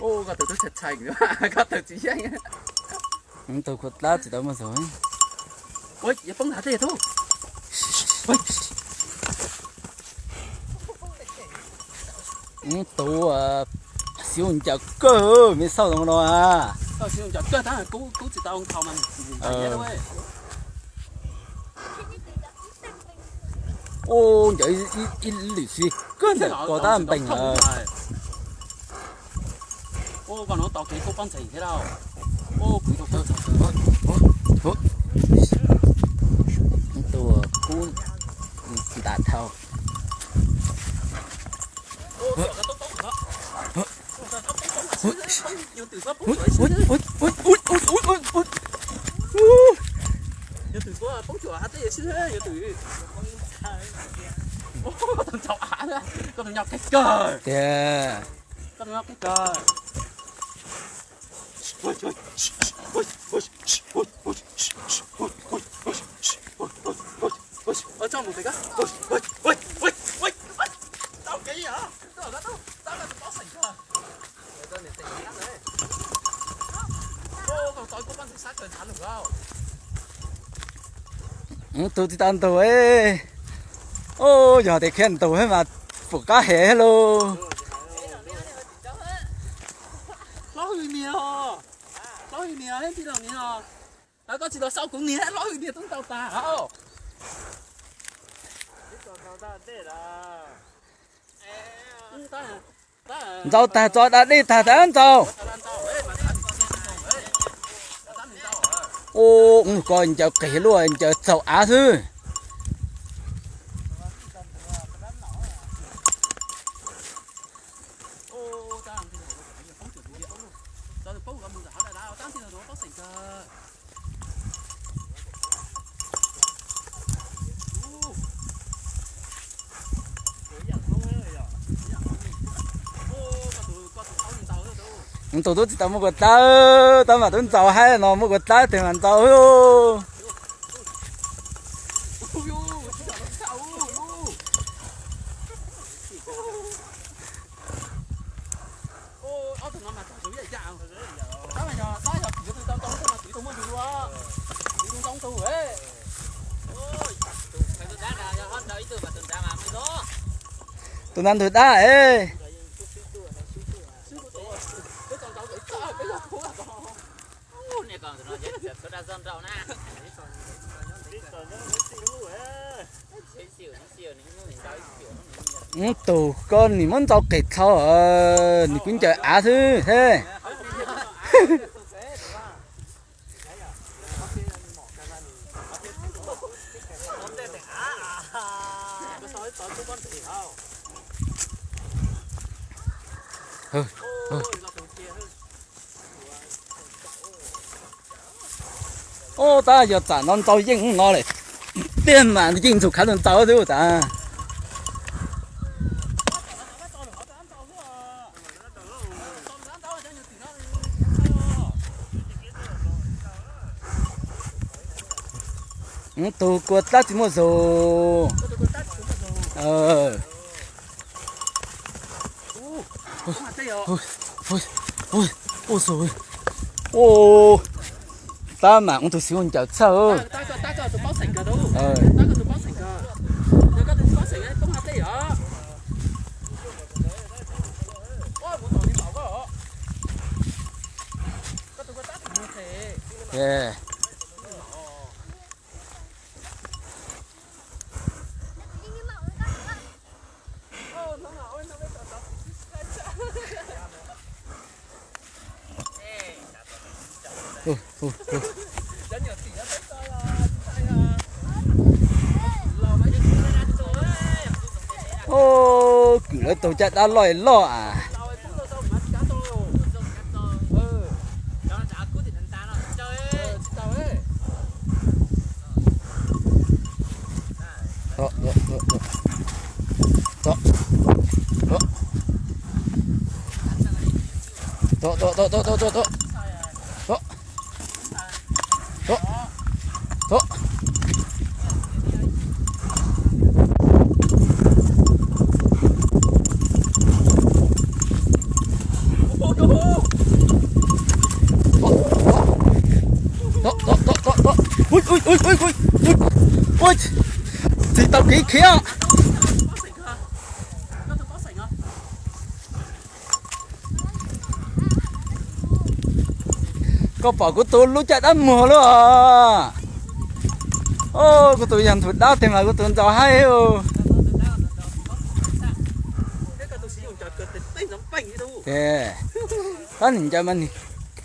Koj tus tub tshee tshee, koj tus tsis yeej. Tus khuam dab tsis tau muaj zog. Ua, yuav poob ntag tej tub. Tus xiv ncaws kawg, me xauj zoo no a. Kub tsis tau nthau mas. Ua, ncaws ib lwm xwb kawg ntawm ko tab npeeg. Tus kub ntam thau. Yog twm kuv poob cuam hab teb xwb, yog twm. Koj tus nyob qis kawg. Tiag. Koj tus nyob qis kawg. Tso mus tes koj. Tau kev os, tau koj tus paub xeem kawg. Tus tsis tau ntug. Yog tias khiav ntug mas pum qab hev lauj. Hlob hwj niag, hlob hwj niag, tij laug niag. Koj tsis los xauj kuv niag, hlob hwj niag tub ntau tas. Ntxaus tag, tso da dej tag tab ntxaus. Ua, ko ncaws qis luaj, ncaws txaus av xwb. Tus tub tsis tau muaj kua dlab, tab mas tub ntxaus haib no muaj kua dlab tes mas ntxaus. Tus nab ntug dab es. Tus koj nim muab ntxaus qis txhau, nim kuj ncaws av xwb thiab. Ub, tab yog tsam no ntxaus yeej no lawm, tiag mas yeej ntxhov khav ntxaus xwb tas. Tus kua dlab tsis muaj zog. Tab mas ua tus xwb ncaws txhawj. Ub, kwm lawv taug caj dab loj loj as. Ua, ua, ua, tsis tau kev khiav. Koj pom kuv tus lub caj dab muag lub os. Kuv tus yog ntug dab tiag mas kuv tus ntxaus haib. Tab nim ncaws mas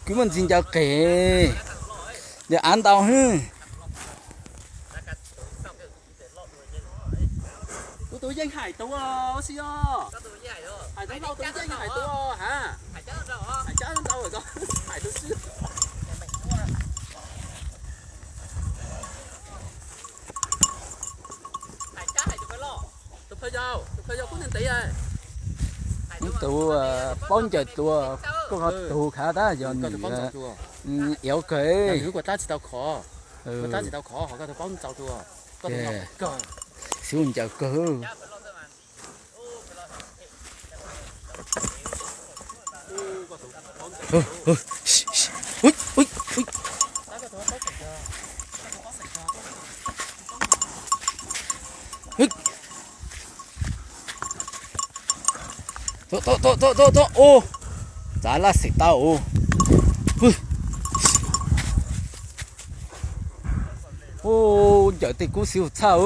kuv muaj ntxi ncaws qis, yog av ntau hwb. Kuv tus yeej hais tus si os. Hais tus lauj tus yeej hais tus ha. Hais cab ntau, hais tus si. Tus paub ncaws tua, koj tus khav tab yog nws iov kawg. Xib hwb ncaws kawg. Tuaj, tuaj, tuaj, tuaj, tuaj, tuaj. Ub, txav laj xim tau. Ub, ncaws tej kub xib hwb txhaj.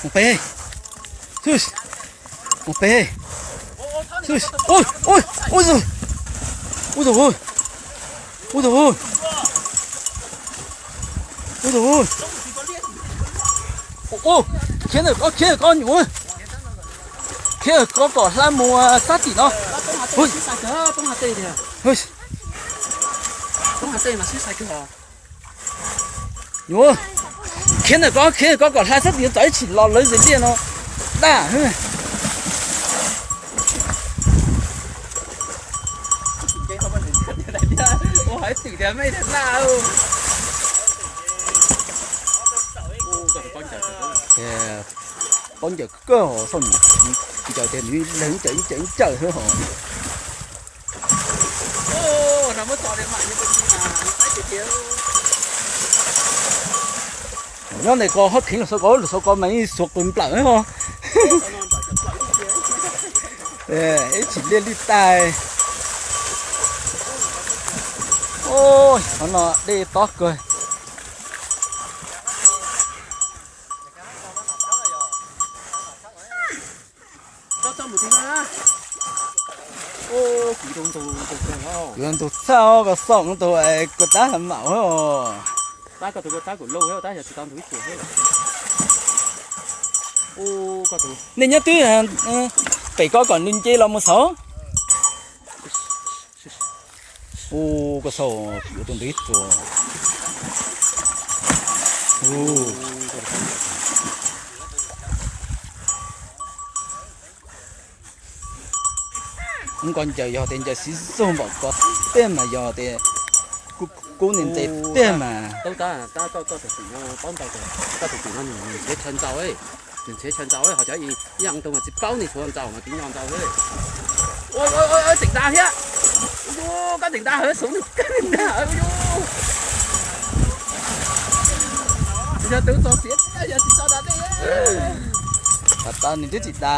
Mus pem. Mus pem. Ub, ub, ub, ub, ub, ub, ub, ub, khiav ntawm ko, khiav ntawm ko nyuam. Khiav koj kom hla mus sab tim no. Nyuam, khiav ntawm ko, khiav ntawm ko kom hla sab tim no, txawm ib tsis los lawv zes liaj no daj. Paub ncaws kawg os, ncaws tias nws leeg ncaws ib ncaws ib ncaws xwb hos. Nyob ntawm ko ho kheev lug xauv ko, lug xauv ko mas yeej xuav qws nplawm hos. Ib tsis liaj lij tag. Qhov no dej tob kawg. Kuv ntug txhaj os, koj xauj ntug kuv tab ha mam os. Nej nyob twg pem ko kom nws nce los mus xauj. Ub, koj xauj, yuav tus ntawd ib txuas. Ub, nkaus ncaws yog tias ncaws siv zog npaum ko tiag mas yog tias kub ntse tiag mas. Nws nrhiav chaw ntsaum, ho cov ib yam ntug mas tsis paub, nws tshuav ntsaum mas tiv nyog ntau. Ua, teem nta thiab. Ua, koj teem nta hawv, xub nws kawg nta hawv. Yog tus txog txiav, yog tsis txog da dej. Tau nws twb tsis da.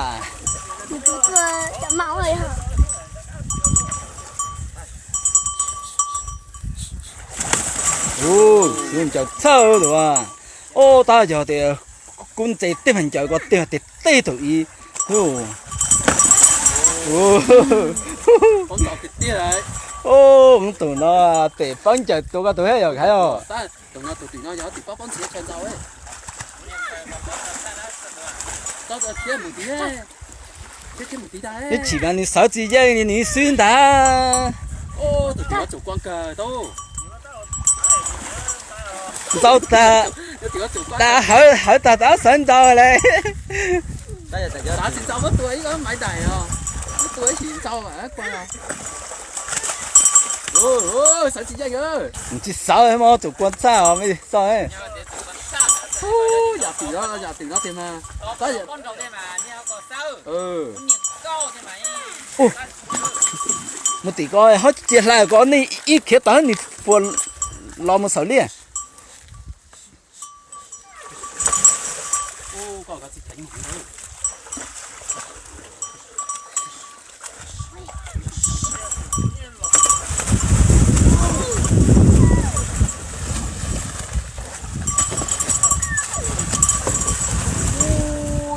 Ub, ncaws txhawj tus. Ub, tab yog tias kub ntse tej mas ncaws ko tej tias tej thaum ub. Ub, tus no pem paub ncaws tua koj tus thiab yog hais os. Ib chim mas nws sawv tsis yeej li nws xwb ntag. Ntxaus tag, tas hawv, hawv tag tab sawv ntxaus li. Tsis sawv mas tsum kua txaj os, xauj. Yam twm no tiag mas. Mus tim ko, ho cia hlais ko, nej ib khiav tawm nws puas los mus xaus liaj.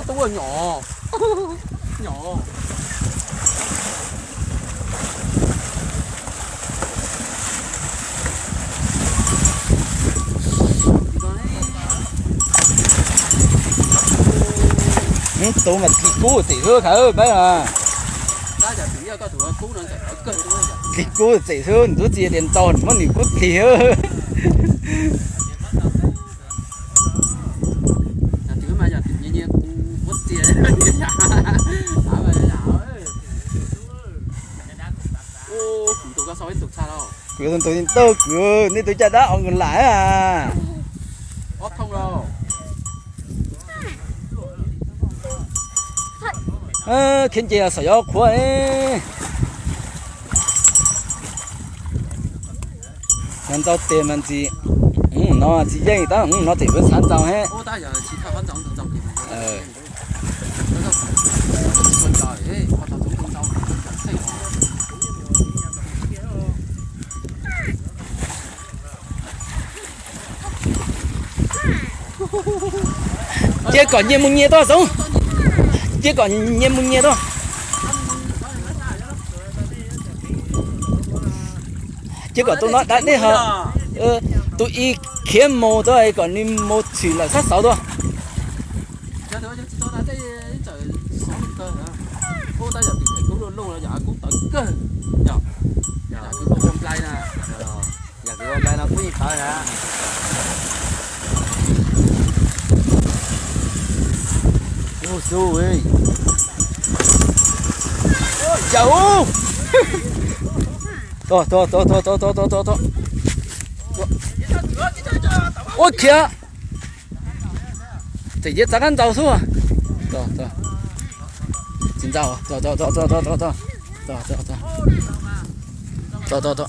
Tub nyom, nyom. Tub mas dlig kub txim xwb khav peb. Dlig kub txim xwb, nws twb tsis tias ntxaug muab nws kub dlig. Kuv tus ntawd tawg kuv, nej tus caj dab os nkaus lam. Khiav nce xav yuav qhuav. Ntxau tes mas ntxim, no tsis yeej tab no tseem peb xav ntxau he. Cia kom nyias mus nyias tuaj Xoom. Cia kom nyias mus nyias tuaj. Cia kom tus no dab dej ho, tus ib khiav mus tuaj kom nws mus tshwm lawm sab xauv tuaj. Yog kuv ua nplai no kuj yeej tawv na. Ua su, yawm, tua tua tua tua tua tua tua tua. Ua khiav. Tseem cia txav qab ntxaus xwb. Tsis ntxaus, txog txog txog.